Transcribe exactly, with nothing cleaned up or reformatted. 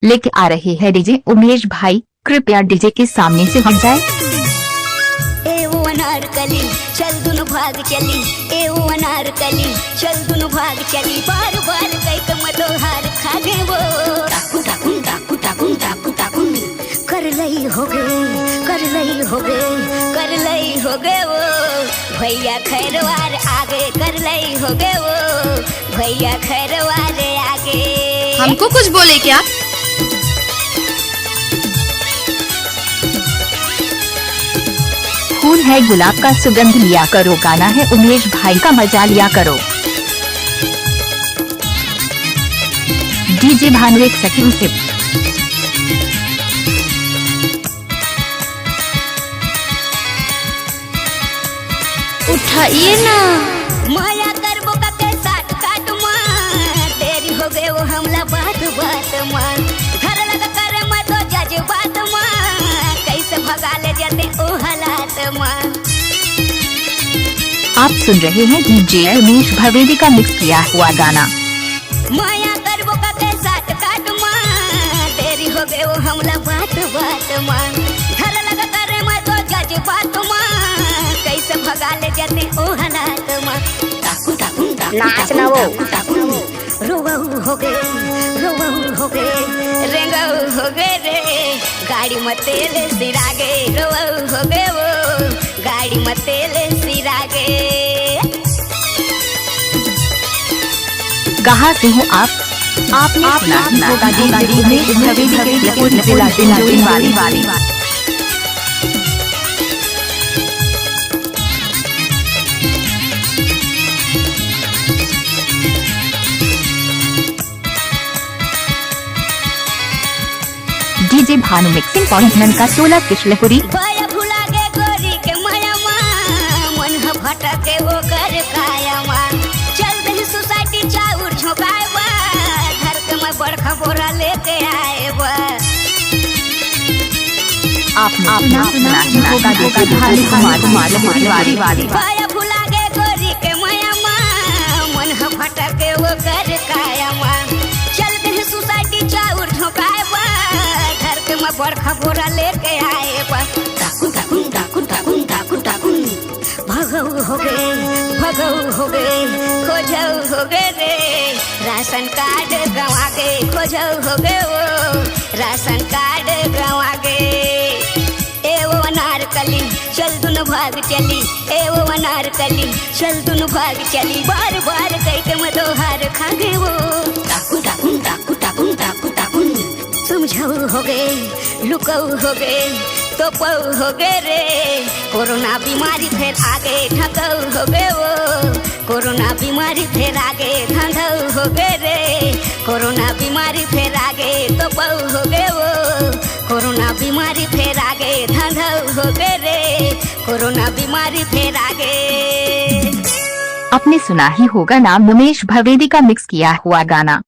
लेके आ रहे हैं डीजे उमेश भाई। कृपया डीजे के सामने से हट जाए। ए ओ अनारकली, चल दुनु भाग चली। ए ओ अनारकली, चल दुनु भाग चली। बार बार कई कम तोहार खा दे वो। टाकुन, टाकुन, टाकुन, टाकुन, टाकुन, टाकुन। कर लई हो गे, कर लई हो गे, कर लई हो गे वो। भैया खैरवार आगे, कर लई हो गे वो। भैया खैरवार आगे। हमको कुछ बोले क्या? फूल है गुलाब का सुगंध लिया करो, गाना है उमेश भाई का, मजा लिया करो। डीजे भानु एक सखी उसे। उठाइए ना। माया करबो का के साथ काट मा, देरी हो गए वो हमला बात बात मा। घर लगा करे मैं तो जज्बात मा, कैसे भगा ले जाते ओ हालात मा। आप सुन रहे हैं डीजे उमेश भवेली का मिक्स किया हुआ गाना। माया करबो का के साथ काट मा, देरी हो गए वो हमला बात बात मा। घर लगा करे मैं तो जज्बात मा, कैसे भगा ले जाते ओ हालात मा। टाकुन, टाकुन, टाकुन, नाच ना वो। टाकुन, टाकुन। रोवऊ हो गे, रोवऊ हो गे, रेंगऊ हो गे रे, गाड़ी म तेल सिरा गे, रोवऊ हो गे वो, गाड़ी म तेल सिरा गे। कहाँ से हो आप? आपने आपने सुना ही होगा डीजे उमेश भवेली के लखनऊ जिला, जिला, जिला, वाली, वाली। डीजे भानु मिक्सिंग पॉइंट ननका टोला किशलपुरी। भय भुला गे गोरी के माया मा, मन ह भटके ओकर काया मा। चल दही सोसाइटी चाउर झोंकाए बा, घर के मैं बड़का बोरा लेके आए बा। आपने सुना ही होगा डीजे भानु कुमार, कुमार, कुमार, कुमार। भय भुला गे गोरी के माया मा, मन ह भटके ओकर काया मा। चल दही सोसाइटी चाउर झोंकाए बा, घर के मैं बड़का बोरा लेके आए बा। टाकुन, टाकुन, टाकुन, टाकुन, टाकुन, टाकुन। भगऊ हो गे, भगऊ हो गे, खोजऊ हो गे रे, राशन कार्ड गंवा गे, खोजऊ हो गे वो, राशन कार्ड गंवा गे। ए ओ अनारकली, चल दुनु भाग चली, ए ओ अनारकली, चल दुनु भाग चली, बार बार कई के मैं तोहार खा गे वो। टाकुन, टाकुन, टाकुन, टाकुन, टाकुन, टाकुन। समझऊ हो गे, लुकऊ हो गे, तोपऊ हो गे रे, कोरोना बीमारी फेर आगे ढकऊ हो गे वो। कोरोना बीमारी फेर आगे धंधऊ हो गे रे, कोरोना बीमारी फेर आगे तोपऊ हो गे वो। कोरोना बीमारी फेर आगे धंधऊ हो गे रे, कोरोना बीमारी फेर आगे। आपने सुना ही होगा नाम उमेश भवेली का मिक्स किया हुआ गाना।